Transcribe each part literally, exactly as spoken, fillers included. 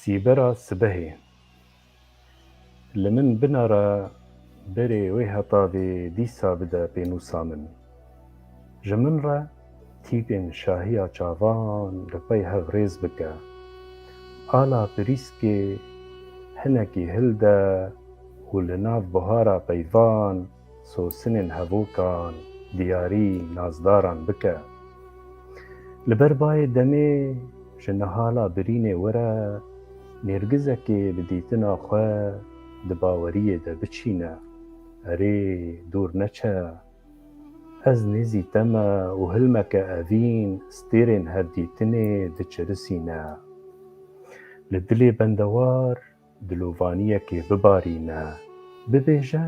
Sîbera sibehê. Li min binere berê wê hetavê dîsa bide pênûsa min. Ji min re tîpên şahiya çavan li pey hev rêz bike. Ala pirîskê hinekî hilde û li nav buhara peyvan sosinên hevokan diyarî nazdaran bike. Li ber bayê demê ji nihala birînê were nêrgizekê bi dîtina xwe di baweriyê de biçîne. Erê, dûr neçe. Ez nêzî te me û hilmeke evîn stêrên hevdîtinê diçirisîne. Li dilê bendewar dilovaniyekê bibarîne, bibêje,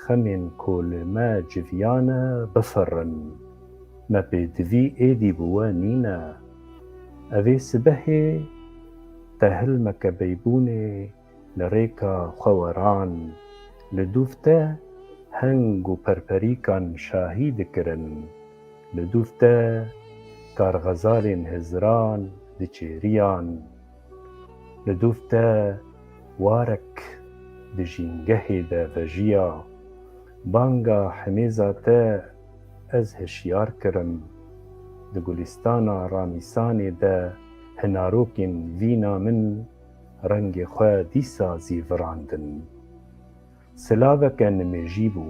xemên ku li me civiyane bifirin. Me pêdivî êdî bi we nîne. Evê sibehê te hilmeke beybûnê li rêka xwe weran. Li dûv te heng û perperîkan şahî dikirin. Li dûv te karxezalên hizran diçêriyan. Li dûv te warek di jîngehê de vejiya. Banga hemêza te ez hişyar kirim. Di gulîstana Ramîsanê de hinarokên vîna min rengê xwe dîsa zîvirandin. Silaveke nimêjî bû,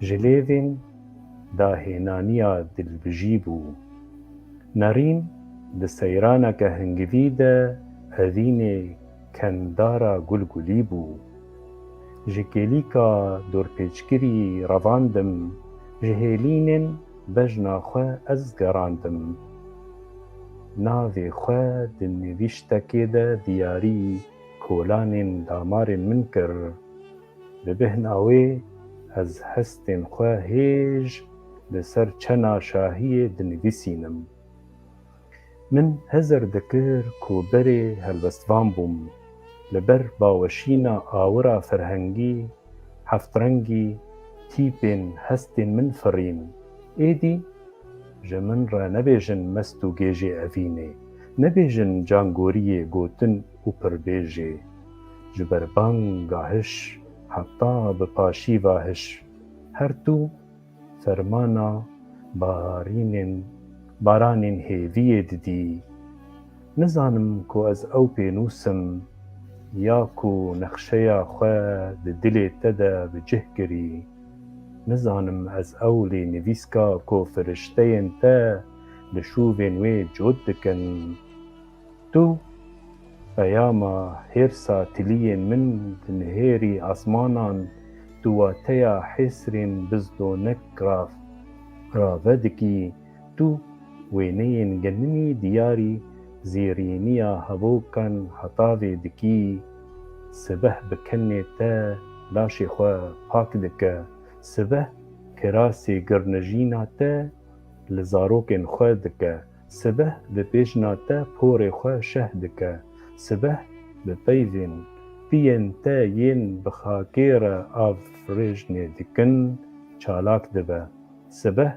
ji lêvên dahênaniya dilbijî bû. Nerîn di seyraneke hingivî de evînê kendara gulgulî bû. Ji kêlîka dorpêçkirî revandim, ji hêlînên bejna xwe ez gerandim. Navê xwe di nivîştekê de diyarî kolanên damarên min kir. Bi bêhna wê ez hestên xwe hêj li ser çena şahiyê dinivîsînim. Min hizir dikir ku berê helbestvan bûm. Li ber baweşîna awira ferhengî, heftrengî, tîpên hestên min firîn. Êdî ji min re nebêjin mest û gêjê evînê, nebêjin cangoriyê gotin û pirbêjê. Ji ber banga hiş heta bi paşîva hiş, her tu fermana barînên, baranên hêviyê didî. Nizanim ku ez ew pênûs im ya ku nexşeya xwe di dilê te de bi cih kirî. Nizanim ez ew lênivîska ku firişteyên te li şûvên wê cot dikin. Tu peyama hêrsa tiliyên min dinihêrî asmanan, tu wateya hêsrên bizdonek ra-, rave dikî, tu wêneyên geninî diyarî zêrîniya hevokan hetavê dikî. Sibeh bi kenê te laşê xwe pak dike, sibeh kirasê girnijîna te li zarokên xwe dike. Sibeh bi bêjna te porê xwe şeh dike. Sibeh bi peyvên piyên te yên bi xakê re avrêjnê dikin, çalak dibe. Sibeh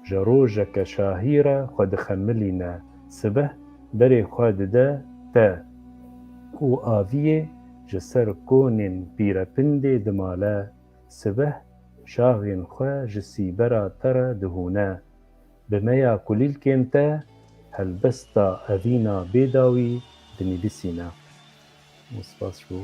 ji rojeke şahî re xwe dixemilîne. Sibeh berê xwe dide te û aviyê ji ser konên pîrepindê dimale. Sibeh şaxên xwe ji sîbera te re dihûne. Bi meya kulîlkên te helbesta evîna bêdawî dinivîsîne. Spas ji bo